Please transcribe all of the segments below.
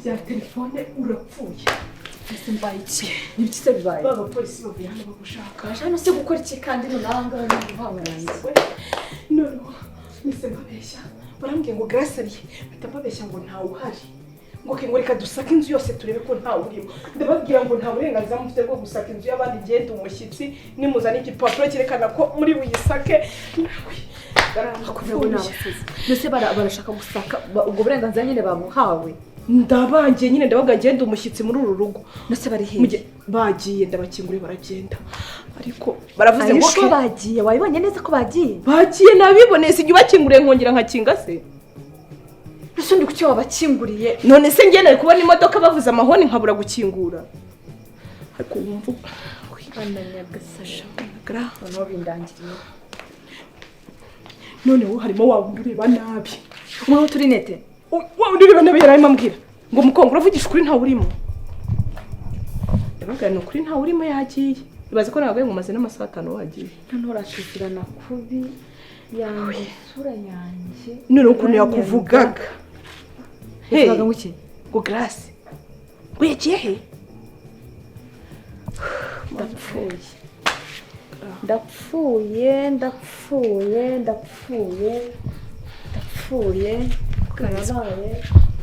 Ibya telefone urapfuye. Ese mbaye iki? Ni ibiki se bibaye? Ba bapolisi bavuye hano bagushaka. Baje hano se gukora iki kandi none aha ngaha ni ubuhangange? Noneho mpise mbabeshya, barambwiye ngo Grace ari, mpita mbabeshya ngo ntawe uhari, ngo okay, ngo reka dusake inzu yose turebe ko ntawe urimo. Ndababwira ngo nta burenganzira mufite bwo gusaka inzu y'abandi, ngende umushyitsi, nimuzana igipapuro cyerekana ko muri buyisake. Kuvuga ni abasazi mbese, barashaka gusaka, ubwo burenganzira nyine babuhawe. Ndabangiye nyine, ndabaga ngende umushyitsi muri uru rugo. Mbese bari hehe? Bagiye, ndabakinguriye baragenda, ariko baravuze ngo Ayisho okay. Bagiye? Wabibonye neza ko bagiye? Bagiye, nabiboneye. Sijya ubakinguriye nkongera nkakinga se? Mbese undi kuki wabakinguriye? None se njye nari kubona imodoka bavuze amahoni nkabura gukingura? Ariko wumva Bana nyagasasha. Gra. Noneho bindangiriye. Noneho harimo wa wundi ureba nabi. Umwe w'uturinete? Wa wundi ureba nabi yararimo ambwira ngo: "Mukobwa, uravugisha ukuri, ntawe urimo?" Ndababwira ni ukuri ntawe urimo, yagiye. Ibaze ko nababwiye ngo umaze n'amasaha 5 wagiye. Noneho urasuzirana kubi yanjye, isura yanjye. Noneho ukuntu yakuvugaga. Hey. Yavugaga ngo iki? Ngo Grace ngo yagiye he? Ndapfuye, ndapfuye, ndapfuye, ndapfuye, ndapfuye, karabaye.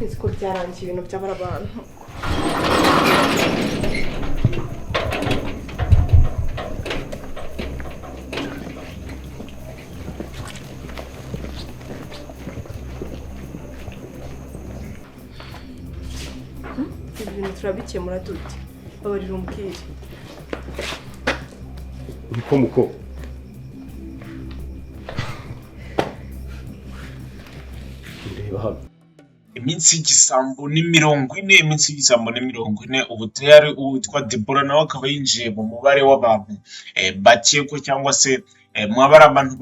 Nzi ko byarangiye ibintu by'abara abantu. Ibi bintu turabikemura dute? Babarira umbwire. Niko muko ndeba hano. Iminsi y'igisambo ni 40, iminsi y'igisambo ni 40. Ubu tayari uwitwa Debora nawe akaba yinjiye mu mubare w'abantu bakekwa cyangwa se mwaba ari abantu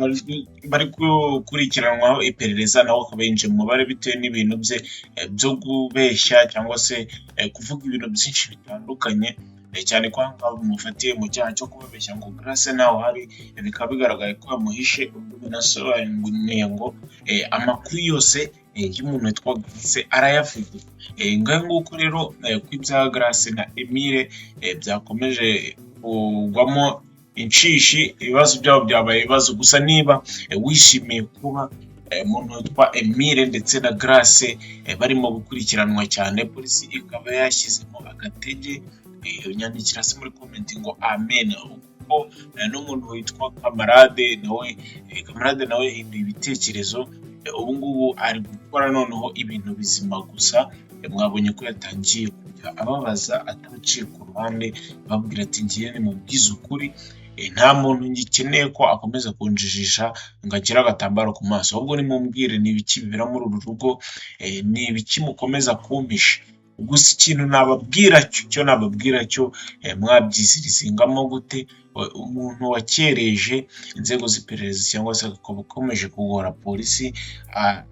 bari gukurikiranwaho iperereza, nawe akaba yinjiye mu mubare bitewe n'ibintu bye byo kubeshya cyangwa se kuvuga ibintu byinshi bitandukanye, cyane ko aha ngaha bamufatiye mu cyaha cyo kubabeshya ngo Grace ntawe uhari, bikaba bigaragaye ko yamuhishe. Ubwo binasobanuye ngo amakuru yose y'umuntu witwa Grace arayafite. Ngaho nguko rero ko ibya Grace na Emile byakomeje kugwamo inshishi, ibibazo byabo byabaye ibibazo gusa. Niba wishimiye kuba umuntu witwa Emile ndetse na Grace barimo gukurikiranwa cyane, polisi ikaba yashyizemo agatege, nyandikira hasi muri comment ngo amen, kuko n'umuntu witwa Kamarade nawe, Kamarade nawe yahinduye ibitekerezo. Ubu ngubu ari gukora noneho ibintu bizima gusa. Mwabonye ko yatangiye kujya ababaza ataciye ku ruhande, ababwira ati: "Ngiye nimubwize ukuri, nta muntu ngikeneye ko akomeza kunjijisha ngo agire agatambaro ku maso, ahubwo nimumbwire ni ibiki bibera muri uru rugo, ni ibiki mukomeza kumpisha?" Gusa ikintu nababwira cyo, icyo nababwira cyo, mwabyizirizingamo gute? Umuntu wakereje inzego z'iperereza cyangwa se akaba akomeje kugora polisi,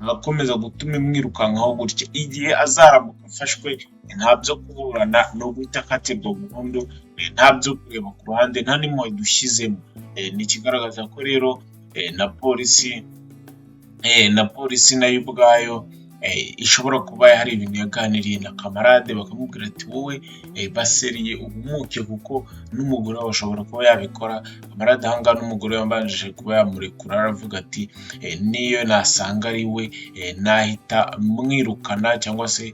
akomeza gutuma imwirukankaho gutya, igihe azaramuka afashwe nta byo kuburana, no guhita akatirwa burundu, nta byo kureba ku ruhande, nta n'impuhwe dushyizemo. Ni ikigaragaza ko rero na polisi nayo ubwayo ishobora kuba hari ibintu yaganiriye na Kamarade, bakamubwira ati: "Wowe baseriye uhumuke, kuko n'umugore wawe ashobora kuba yabikora." Kamarade aha ngaha n'umugore wabanje kuba yamurekura, aravuga ati: "Niyo nasanga ari we, nahita mwirukana cyangwa se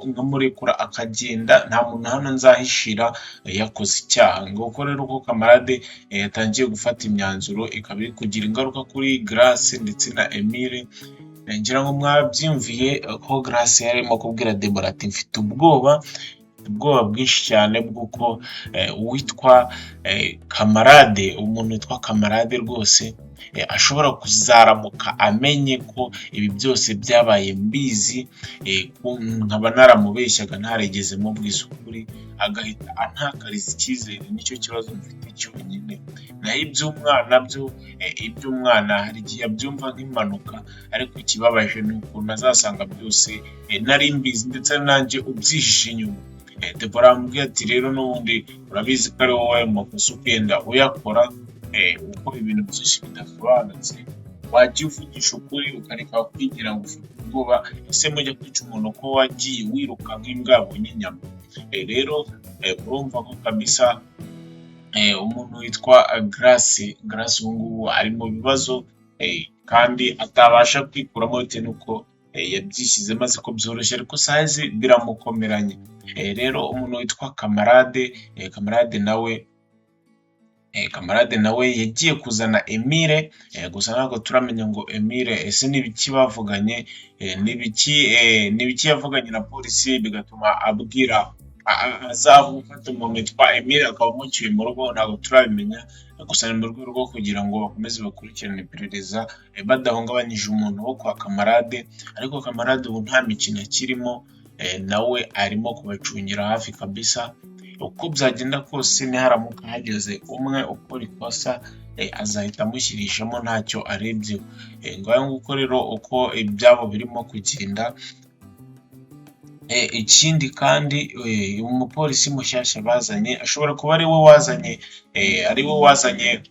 nkamurekura akagenda, nta muntu hano nzahishira yakoze icyaha." Nguko rero uko Kamarade yatangiye gufata imyanzuro, ikaba iri kugira ingaruka kuri Grace ndetse na Emile. Ngira ngo mwabyumviye ko Grace yarimo kubwira Debora ati: "Mfite ubwoba, ubwoba bwinshi cyane bw'uko uwitwa Kamarade, umuntu witwa Kamarade rwose ashobora kuzaramuka amenye ko ibi byose byabaye mbizi, nkaba naramubeshyaga, ntarigeze mubwiza ukuri, agahita antakariza icyizere. Nicyo kibazo mfite cyonyine. Naho iby'umwana byo, iby'umwana hari igihe abyumva nk'impanuka, ariko ikibabaje ni ukuntu azasanga byose nari mbizi, ndetse nanjye ubyihishe inyuma." Debora aramubwira ati: "Rero n'ubundi urabizi ko ari wowe ayo makosa ugenda uyakora, ukora ibintu byinshi bidasobanutse." Wajya uvugisha ukuri ukareka kwigira ngo ufite ubwoba. Ese mujya kwica umuntu ko wagiye wiruka nk'imbwa yabonye inyama?" Rero urumva ko kabisa umuntu witwa Grace, Grace ubu ngubu ari mu bibazo kandi atabasha kwikuramo bitewe n'uko yabyishyizemo azi ko byoroshye, ariko sazi biramukomeranye. Rero umuntu witwa Kamarade, Kamarade nawe yagiye kuzana Emile, gusa ntabwo turamenya ngo Emile ese ni ibiki bavuganye, ni ibiki yavuganye na polisi bigatuma abwira aza gufata umuntu witwa Emile akaba amucyuye mu rugo. Ntabwo turabimenya, gusa ni mu rwego rwo kugira ngo bakomeze bakurikirane iperereza badahungabanyije umuntu wo kwa Kamarade. Ariko Kamarade ubu nta mikino akirimo, nawe arimo kubacungira hafi kabisa. Uko byagenda kose, niharamuka hageze umwe ukora ikosa, azahita amushyirishamo ntacyo arebyeho. Ngaho nguko rero uko ibyabo birimo kugenda. Ikindi kandi, umupolisi mushyashya bazanye ashobora kuba ari we wazanye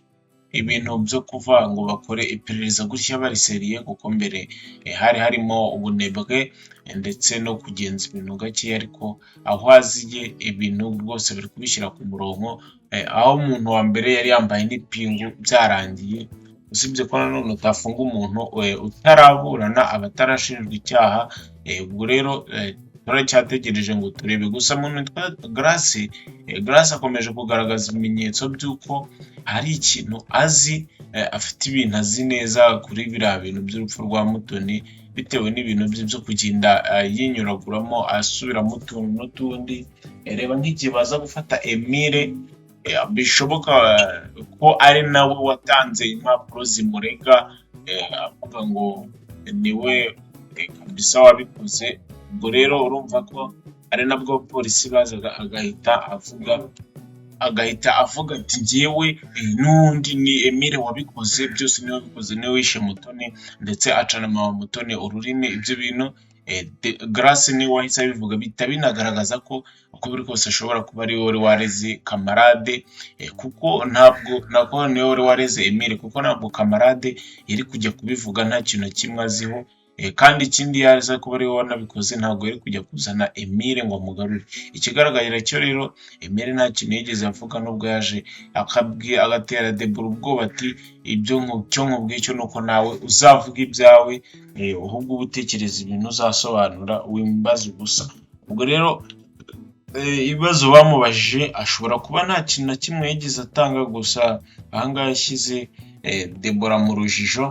ibintu byo kuvuga ngo bakore iperereza gutya bari sérieux, kuko mbere hari harimo ubunebwe ndetse no kugenza ibintu gakeya, ariko aho aziye ibintu rwose bari kubishyira ku murongo, aho umuntu wa mbere yari yambaye n'ipingu byarangiye. Usibye ko nanone utafunga umuntu utaraburana, aba atarashinjwa icyaha. Ubwo rero turacyategereje ngo turebe. Gusa umuntu witwa Grace, Grace akomeje kugaragaza ibimenyetso by'uko hari ikintu azi, afite ibintu azi neza kuri biriya bintu by'urupfu rwa Mutoni, bitewe n'ibintu bye byo kugenda yinyuraguramo, asubiramo utuntu n'utundi. Reba nk'igihe baza gufata Emile, bishoboka ko ari nawe watanze impapuro zimurega, avuga ngo niwe kabisa wabikoze. Ubwo rero urumva ko ari nabwo polisi bazaga, agahita avuga ati: "Njyewe n'undi ni Emile wabikoze byose, niwe wabikoze, niwe wishe Mutoni," ndetse acana mama Mutoni ururimi. Ibyo bintu Grace niwe wahise abivuga, bihita binagaragaza ko uko biri kose ashobora kuba ari we wari wareze Kamarade, kuko ntabwo nako niwe wari wareze Emile, kuko ntabwo Kamarade yari kujya kubivuga nta kintu na kimwe aziho. Kandi ikindi, yaza kuba ari we wanabikoze, ntabwo yari kujya kuzana Emile ngo amugarure. Ikigaragara cyo rero, Emile nta kintu yigeze avuga, nubwo yaje agatera Debora ubwoba ati: "Ibyo cyo nkubwiye cyo nuko nawe uzavuga ibyawe, ahubwo uba utekereza ibintu uzasobanura, wimbaza ubusa." Ubwo rero ibibazo bamubajije ashobora kuba nta kintu na kimwe yigeze atanga, gusa ahangaha yashyize Debora mu rujijo.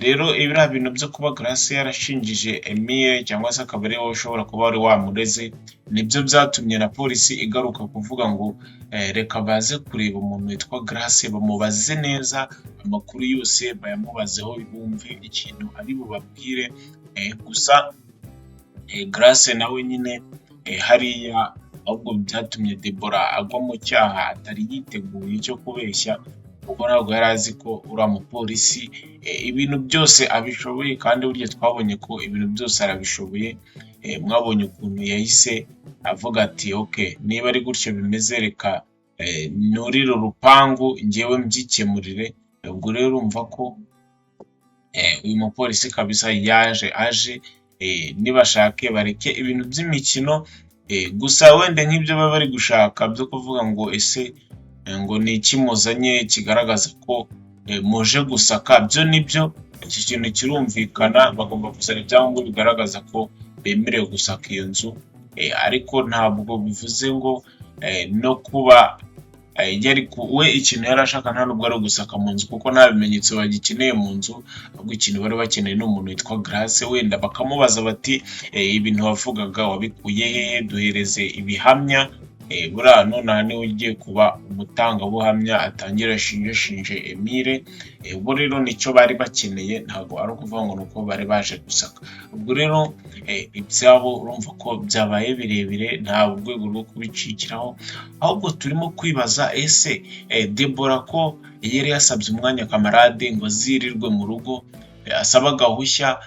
Rero biriya bintu byo kuba Grace yarashinjije Emile cyangwa se akaba ari wowe ushobora kuba wari wamureze, nibyo byatumye na polisi igaruka kuvuga ngo reka baze kureba umuntu witwa Grace, bamubaze neza amakuru yose, bayamubazeho bumve ikintu ari bubabwire. Gusa Grace nawe nyine hariya ahubwo byatumye Debora agwa mu cyaha atari yiteguye cyo kubeshya, kuko ntabwo yari azi ko uriya mupolisi ibintu byose abishoboye, kandi burya twabonye ko ibintu byose arabishoboye. Mwabonye ukuntu yahise avuga ati: "Ok, niba ari gutyo bimeze, reka nurire urupangu ngewe mbyikemurire." Ubwo rero urumva ko uyu mupolisi kabisa yaje aje, nibashake bareke ibintu by'imikino. Gusa wenda nk'ibyo baba bari gushaka byo kuvuga ngo ese ngo ni iki muzanye kigaragaza ko muje gusaka, byo nibyo, iki kintu kirumvikana, bagomba kuzana ibyangombwa bigaragaza ko bemerewe gusaka iyo nzu, ariko ntabwo bivuze ngo no kuba yari we ikintu yari ashaka nta nubwo ari ugusaka mu nzu, kuko nta bimenyetso bagikeneye mu nzu. Ahubwo ikintu bari bakeneye ni umuntu witwa Grace, wenda bakamubaza bati: "Ibintu wavugaga wabikuye hehe? Duhereze ibihamya." Buriya nonaha niwe ugiye kuba umutangabuhamya, atangira ashinje Emile. Bo rero nicyo bari bakeneye, ntabwo ari ukuvuga ngo ni uko bari baje gusaka. Ubwo rero ibyabo urumva ko byabaye birebire, nta rwego rwo kubicikiraho. Ahubwo turimo kwibaza: ese Debora ko yari yasabye umwanya Kamarade ngo azirirwe mu rugo, asaba agahushya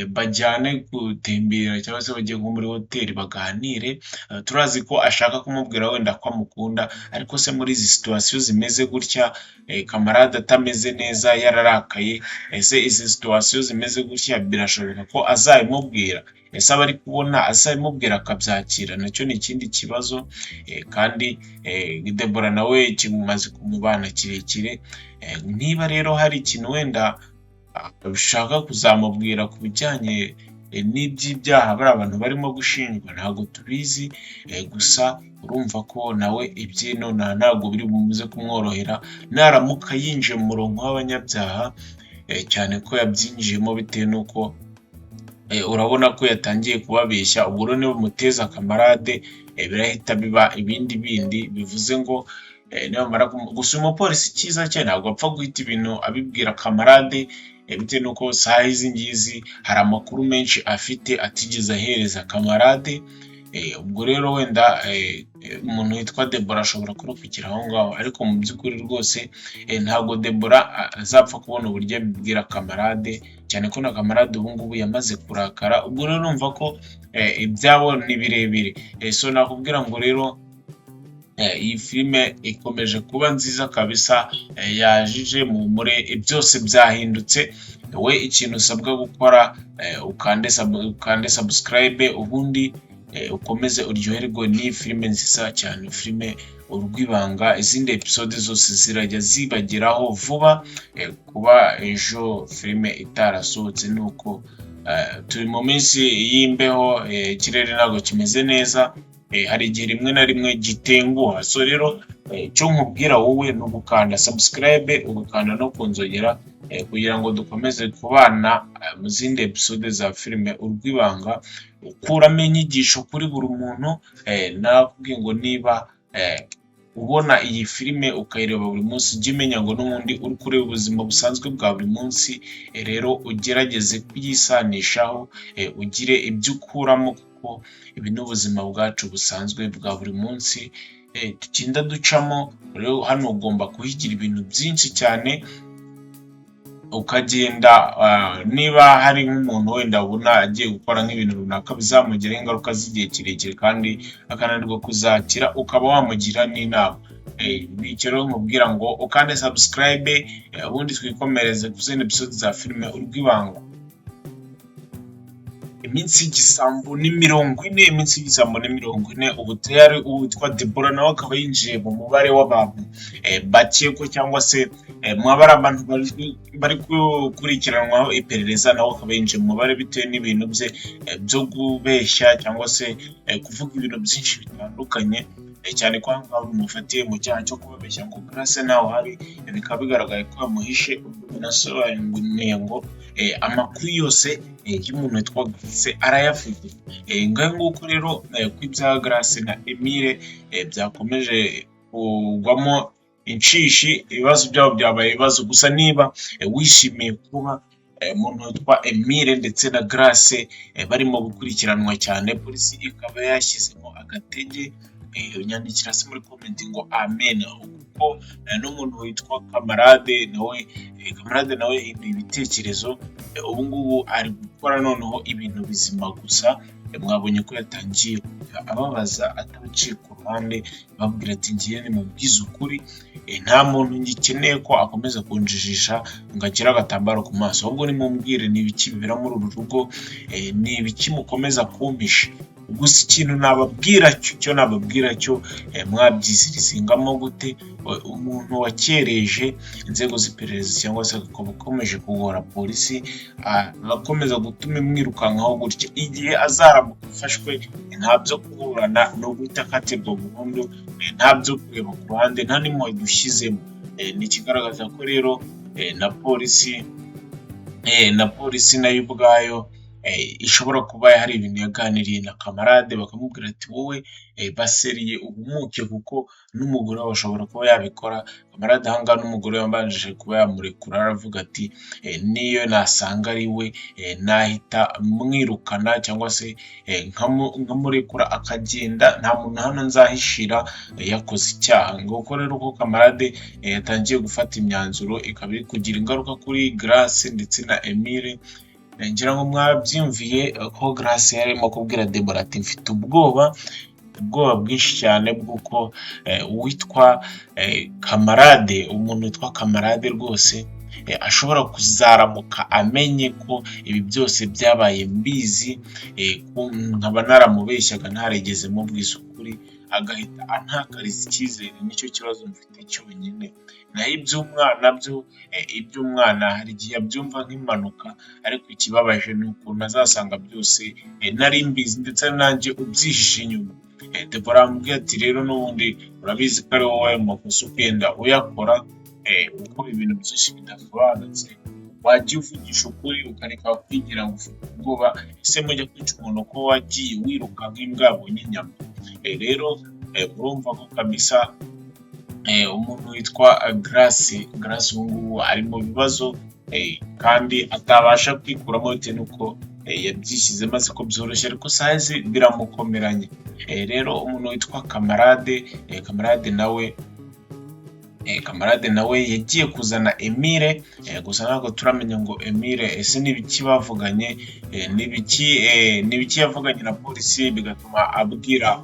bajyane gutembera cyangwa se bajye nko muri hoteli baganire. Turazi ko ashaka kumubwira wenda ko amukunda, ariko se muri izi situation zimeze gutya, Kamarade atameze neza yararakaye, ese izi situation zimeze gutya birashoboka ko azabimubwira? Ese aba ari kubona azabimubwira akabyakira? Nacyo ni ikindi kibazo. Kandi Debora nawe kimumaze kumubana kirekire. Niba rero hari ikintu wenda ashaka kuzamubwira ku bijyanye n'iby'ibyaha bariya abantu barimo gushinjwa, ntabwo tubizi. Gusa urumva ko nawe iby'inonaha ntabwo biri buze kumworohera naramuka yinjiye mu murongo w'abanyabyaha, cyane ko yabyinjiyemo bitewe n'uko urabona ko yatangiye kubabeshya. Ubwo rero nibamuteza Kamarade, birahita biba ibindi bindi, bivuze ngo nibamara gusa uyu mupolisi icyiza cye ntabwo apfa guhita ibintu abibwira Kamarade, bitewe n'uko saha izi ngizi hari amakuru menshi afite atigeze ahereza Kamarade. Ubwo rero wenda umuntu witwa Debora ashobora kurokokera aho ngaho, ariko mu by'ukuri rwose ntabwo Debora azapfa kubona uburyo abibwira Kamarade, cyane ko na Kamarade ubu ngubu yamaze kurakara. Ubwo rero urumva ko ibyabo ni birebire. So nakubwira ngo rero iyi filime ikomeje kuba nziza kabisa, yajije mumure, byose byahindutse. We ikintu usabwa gukora, ukande subscribe, ubundi ukomeze uryoherwe n'iyi filime nziza cyane, filime Urw'Ibanga. Izindi episode zose zirajya zibageraho vuba. Kuba ejo filime itarasohotse ni uko turi mu minsi y'imbeho, ikirere ntabwo kimeze neza, hari igihe rimwe na rimwe gitenguha. So rero icyo nkubwira wowe ni ugukanda subscribe, ugakanda no ku nzogera, kugira ngo dukomeze kubana mu zindi episode za filime Urw'Ibanga. Ukuramo inyigisho kuri buri muntu. Nakubwiye ngo niba ubona iyi filime ukayireba buri munsi, ujye umenya ngo n'ubundi uri kureba ubuzima busanzwe bwa buri munsi. Rero ugerageze kuyisanishaho, ugire ibyo ukuramo, kuko ibi ni ubuzima bwacu busanzwe bwa buri munsi tugenda ducamo. Rero hano ugomba kuhigira ibintu byinshi cyane, ukagenda niba hari nk'umuntu wenda ubona agiye gukora nk'ibintu runaka bizamugiraho ingaruka z'igihe kirekire kandi akananirwa kuzakira, ukaba wamugira n'inama. Icyo rero nkubwira ngo ukande subscribe, ubundi twikomereze ku zindi episode za filime Urw'Ibanga. Iminsi y'igisambo ni 40, iminsi y'igisambo ni 40. Ubu tayari uwitwa Debora nawe akaba yinjiye mu mubare w'abantu bakekwa cyangwa se mwaba ari abantu bari gukurikiranwaho iperereza, nawe akaba yinjiye mu mubare bitewe n'ibintu bye byo kubeshya cyangwa se kuvuga ibintu byinshi bitandukanye, cyane ko aha ngaha bamufatiye mu cyaha cyo kubabeshya ngo Grace ntawe uhari, bikaba bigaragaye ko yamuhishe. Ubwo binasobanuye ngo amakuru yose y'umuntu witwa Grace arayafite. Ngaho nguko rero ko ibya Grace na Emile byakomeje kugwamo inshishi, ibibazo byabo byabaye ibibazo. Gusa niba wishimiye kuba umuntu witwa Emile ndetse na Grace barimo gukurikiranwa cyane, polisi ikaba yashyizemo agatege, nyandikira hasi muri comment ngo amen, kuko n'umuntu witwa Kamarade nawe, Kamarade nawe yahinduye ibitekerezo. Ubu ngubu ari gukora noneho ibintu bizima. Gusa mwabonye ko yatangiye kujya ababaza ataciye ku ruhande, ababwira ati ngiye nimubwize ukuri, nta muntu ngikeneye ko akomeza kunjijisha ngo agire agatambaro ku maso, ahubwo nimumbwire ni ibiki bibera muri uru rugo, ni ibiki mukomeza kumpisha. Gusa ikintu nababwira cyo, icyo nababwira cyo, mwabyizirizingamo gute umuntu wakereje inzego z'iperereza cyangwa se akaba akomeje kugora polisi, akomeza gutuma imwirukankaho gutya? Igihe azaramuka afashwe, nta byo kuburana, no guhita akatirwa burundu, nta byo kureba ku ruhande, nta n'impuhwe dushyizemo. Ni ikigaragaza ko rero na polisi nayo ubwayo ishobora kuba hari ibintu yaganiriye na Kamarade, bakamubwira ati wowe baseriye uhumuke, kuko n'umugore wawe ashobora kuba yabikora. Kamarade aha ngaha n'umugore wabanje kuba yamurekura, aravuga ati niyo nasanga ari we nahita mwirukana cyangwa se nkamurekura akagenda, nta muntu hano nzahishira yakoze icyaha. Nguko rero uko Kamarade yatangiye gufata imyanzuro ikaba iri kugira ingaruka kuri Grace ndetse na Emile. Ngira ngo mwabyumviye ko Grace yarimo kubwira Deborah ati mfite ubwoba, ubwoba bwinshi cyane bw'uko uwitwa Kamarade, umuntu witwa Kamarade rwose ashobora kuzaramuka amenye ko ibi byose byabaye mbizi, nkaba naramubeshyaga ntarigeze mubwiza ukuri, agahita antakariza icyizere. Nicyo kibazo mfite cyonyine. Naho iby'umwana byo, iby'umwana hari igihe abyumva nk'impanuka, ariko ikibabaje ni ukuntu azasanga byose nari mbizi ndetse nanjye ubyihishe inyuma. Deborah aramubwira ati rero n'ubundi urabizi ko ari wowe ayo makosa ugenda uyakora, uko ibintu byinshi bidasobanutse, wajya uvugisha ukuri ukareka kwigira ngo ufite ubwoba. Ese mujya kwica umuntu ko wagiye wiruka nk'imbwa yabonye inyama? Rero urumva ko kabisa umuntu witwa Grace, Grace ubu ngubu ari mu bibazo kandi atabasha kwikuramo bitewe n'uko yabyishyizemo azi ko byoroshye, ariko sayizi biramukomeranye. Rero umuntu witwa Kamarade, Kamarade nawe yagiye kuzana Emile, gusa ntabwo turamenya ngo Emile ese ni ibiki bavuganye, ni ibiki yavuganye na polisi bigatuma abwira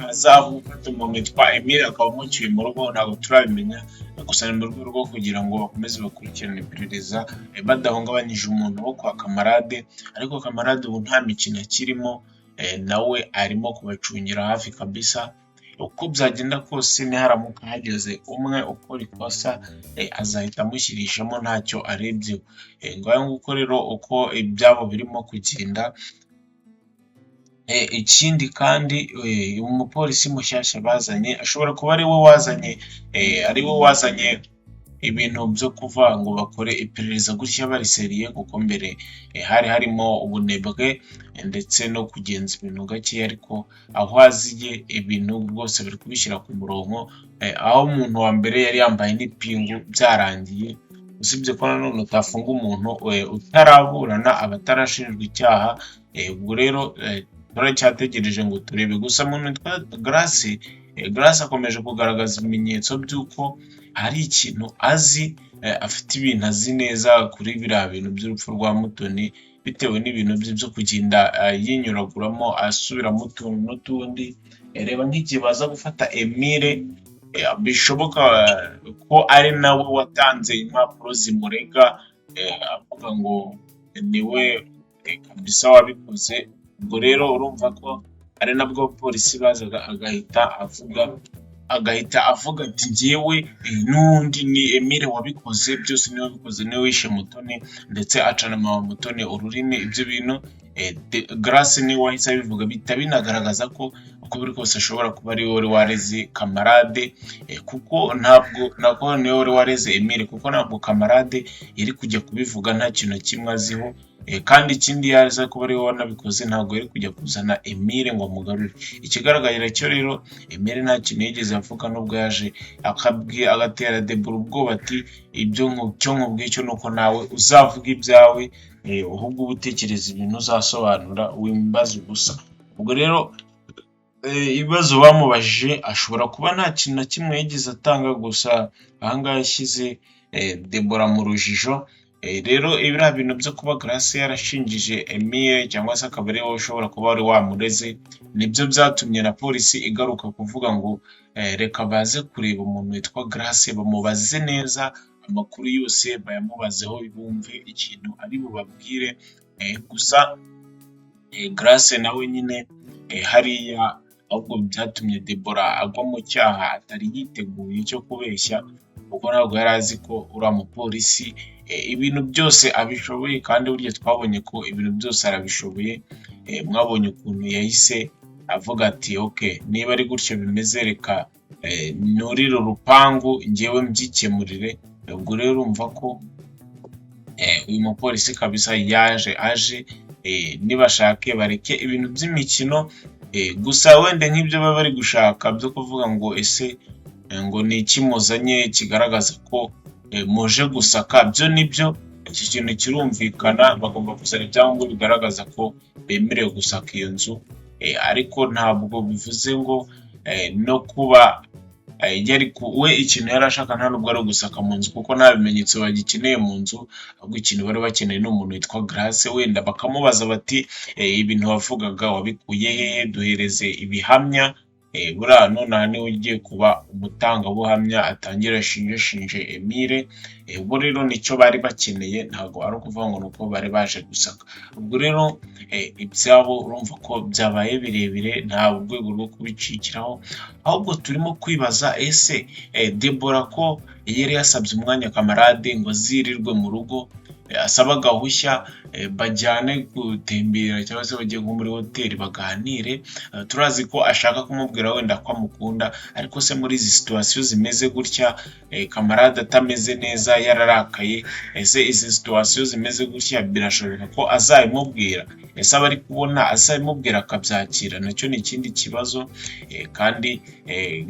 azafata umuntu witwa Emile akaba amucyuye mu rugo. Ntabwo turabimenya, gusa ni mu rwego rwo kugira ngo bakomeze bakurikirane iperereza badahungabanyije umuntu wo kwa Kamarade. Ariko Kamarade ubu nta mikino akirimo, nawe arimo kubacungira hafi kabisa. Uko byagenda kose, niharamuka hageze umwe ukora ikosa, azahita amushyirishamo ntacyo arebyeho. Ngaho nguko rero uko ibyabo birimo kugenda. Ikindi kandi, umupolisi mushyashya bazanye ashobora kuba ari we wazanye ibintu byo kuvuga ngo bakore iperereza gutya bari sérieux, kuko mbere hari harimo ubunebwe ndetse no kugenza ibintu gakeya, ariko aho aziye ibintu rwose bari kubishyira ku murongo, aho umuntu wa mbere yari yambaye n'ipingu byarangiye. Usibye ko nanone utafunga umuntu utaraburana, aba atarashinjwa icyaha. Ubwo rero turacyategereje ngo turebe. Gusa umuntu witwa Grace, Grace akomeje kugaragaza ibimenyetso by'uko hari ikintu azi, afite ibintu azi neza kuri biriya bintu by'urupfu rwa Mutoni, bitewe n'ibintu bye byo kugenda yinyuraguramo, asubiramo utuntu n'utundi. Reba nk'igihe baza gufata Emile, bishoboka ko ari nawe watanze impapuro zimurega, avuga ngo niwe kabisa wabikoze. Ubwo rero urumva ko ari nabwo polisi bazaga agahita avuga ati njyewe n'undi ni Emile wabikoze byose, niwe wabikoze, niwe wishe Mutoni, ndetse acana mama Mutoni ururimi. Ibyo bintu Grace niwe wahise abivuga, bihita binagaragaza ko uko biri kose ashobora kuba ari we wari wareze Kamarade, kuko ntabwo nako niwe wari wareze Emile, kuko ntabwo Kamarade yari kujya kubivuga nta kintu na kimwe aziho. Kandi ikindi, yaza kuba ari we wanabikoze, ntabwo yari kujya kuzana Emile ngo amugarure. Ikigaragara cyo rero, Emile nta kintu yigeze avuga, nubwo yaje agatera Debora ubwoba ati ibyo cyo nkubwiye cyo ni uko nawe uzavuga ibyawe, ahubwo uba utekereza ibintu uzasobanura, wimbaza ubusa. Ubwo rero ibibazo bamubajije ashobora kuba nta kintu na kimwe yigeze atanga, gusa ahangaha yashyize Debora mu rujijo. Rero biriya bintu byo kuba Grace yarashinjije Emile cyangwa se akaba ari wowe ushobora kuba wari wamureze, nibyo byatumye na polisi igaruka kuvuga ngo reka baze kureba umuntu witwa Grace, bamubaze neza amakuru yose, bayamubazeho bumve ikintu ari bubabwire. Gusa Grace nawe nyine hariya ahubwo byatumye Debora agwa mu cyaha atari yiteguye cyo kubeshya, kuko ntabwo yari azi ko uriya mupolisi ibintu byose abishoboye, kandi burya twabonye ko ibintu byose arabishoboye. Mwabonye ukuntu yahise avuga ati ok, niba ari gutyo bimeze, reka nurire urupangu ngewe mbyikemurire. Ubwo rero urumva ko uyu mupolisi kabisa yaje aje, nibashake bareke ibintu by'imikino. Gusa wenda nk'ibyo baba bari gushaka byo kuvuga ngo ese ngo ni iki muzanye kigaragaza ko muje gusaka, byo nibyo, iki kintu kirumvikana, bagomba kuzana ibyangombwa bigaragaza ko bemerewe gusaka iyo nzu, ariko ntabwo bivuze ngo no kuba yari we ikintu yari ashaka nta nubwo ari ugusaka mu nzu, kuko nta bimenyetso bagikeneye mu nzu, ahubwo ikintu bari bakeneye ni umuntu witwa Grace, wenda bakamubaza bati: "Ibintu wavugaga wabikuye hehe? Duhereze ibihamya." Buriya nonaha niwe ugiye kuba umutangabuhamya, atangira ashinje Emile. Bo rero nicyo bari bakeneye, ntabwo ari ukuvuga ngo ni uko bari baje gusaka. Ubwo rero ibyabo urumva ko byabaye birebire, nta rwego rwo kubicikiraho, ahubwo turimo kwibaza: ese Debora ko yari yasabye umwanya Kamarade ngo azirirwe mu rugo, asaba agahushya bajyane gutembera cyangwa se bajye nko muri hoteli baganire, turazi ko ashaka kumubwira wenda ko amukunda, ariko se muri izi situation zimeze gutya, Kamarade atameze neza, yararakaye, ese izi situation zimeze gutya birashoboka ko azabimubwira? Ese aba ari kubona azabimubwira akabyakira? Nacyo ni ikindi kibazo. Kandi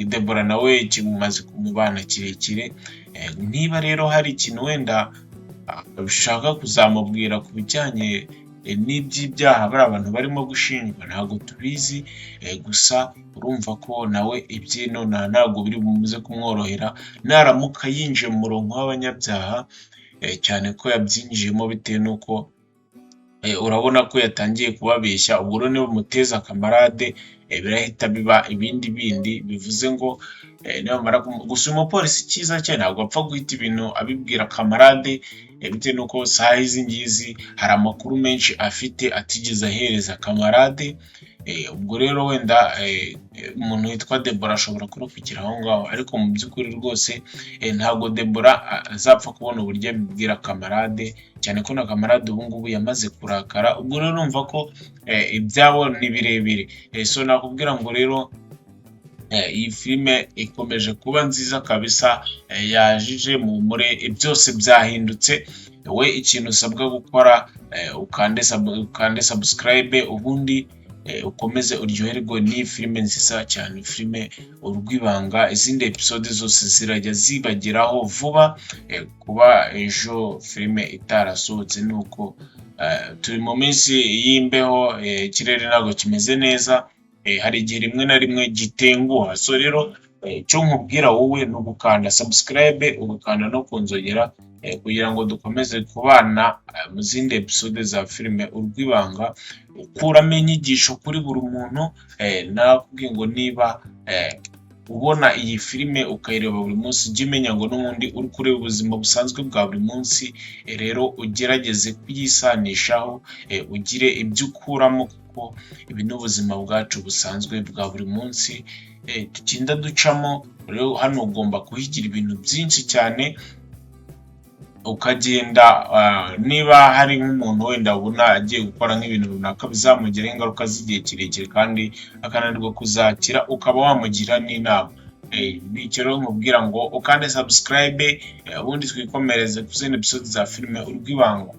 Debora nawe kimaze kumubana kirekire. Niba rero hari ikintu wenda ushaka kuzamubwira ku bijyanye n'iby'ibyaha bariya abantu barimo gushinjwa, ntabwo tubizi. Gusa urumva ko nawe ibye nonaha ntabwo biri buze kumworohera naramuka yinjiye mu murongo w'abanyabyaha, cyane ko yabyinjiyemo bitewe n'uko urabona ko yatangiye kubabeshya. Ubwo rero nibamuteza Kamarade birahita biba ibindi bindi, bivuze ngo nibamara gusa uyu mupolisi icyiza cye ntabwo apfa guhita ibintu abibwira Kamarade, bitewe n'uko saha izi ngizi hari amakuru menshi afite atigeze ahereza Kamarade. Ubwo rero wenda umuntu witwa Debora ashobora kurokokera aho ngaho, ariko mu by'ukuri rwose ntabwo Debora azapfa kubona uburyo abibwira Kamarade, cyane ko na Kamarade ubu ngubu yamaze kurakara. Ubwo rero urumva ko ibyabo ni birebire. So nakubwira ngo rero iyi filime ikomeje kuba nziza kabisa, yajije mure byose byahindutse. We ikintu usabwa gukora, ukande subscribe, ubundi ukomeze uryoherwe n'iyi filime nziza cyane, filime Urw'Ibanga. Izindi episode zose zirajya zibageraho vuba. Kuba ejo filime itarasohotse ni uko turi mu minsi y'imbeho, ikirere ntabwo kimeze neza, hari igihe rimwe na rimwe gitenguha. So rero icyo nkubwira wowe ni ugukanda subscribe, ugakanda no ku nzogera, kugira ngo dukomeze kubana mu zindi episode za filime Urw'Ibanga, ukuramo inyigisho kuri buri muntu. Nakubwiye ngo niba ubona iyi filime ukayireba buri munsi, ujye umenya ngo n'ubundi uri kureba ubuzima busanzwe bwa buri munsi. Rero ugerageze kuyisanishaho, ugire ibyo ukuramo, kuko ibi ni ubuzima bwacu busanzwe bwa buri munsi tugenda ducamo. Rero hano ugomba kuhigira ibintu byinshi cyane, ukagenda niba hari nk'umuntu wenda ubona agiye gukora nk'ibintu runaka bizamugiraho ingaruka z'igihe kirekire kandi akananirwa kuzakira, ukaba wamugira n'inama. Bityo rero nkubwira ngo ukande subscribe, ubundi twikomereze ku zindi episode za filime Urw'Ibanga.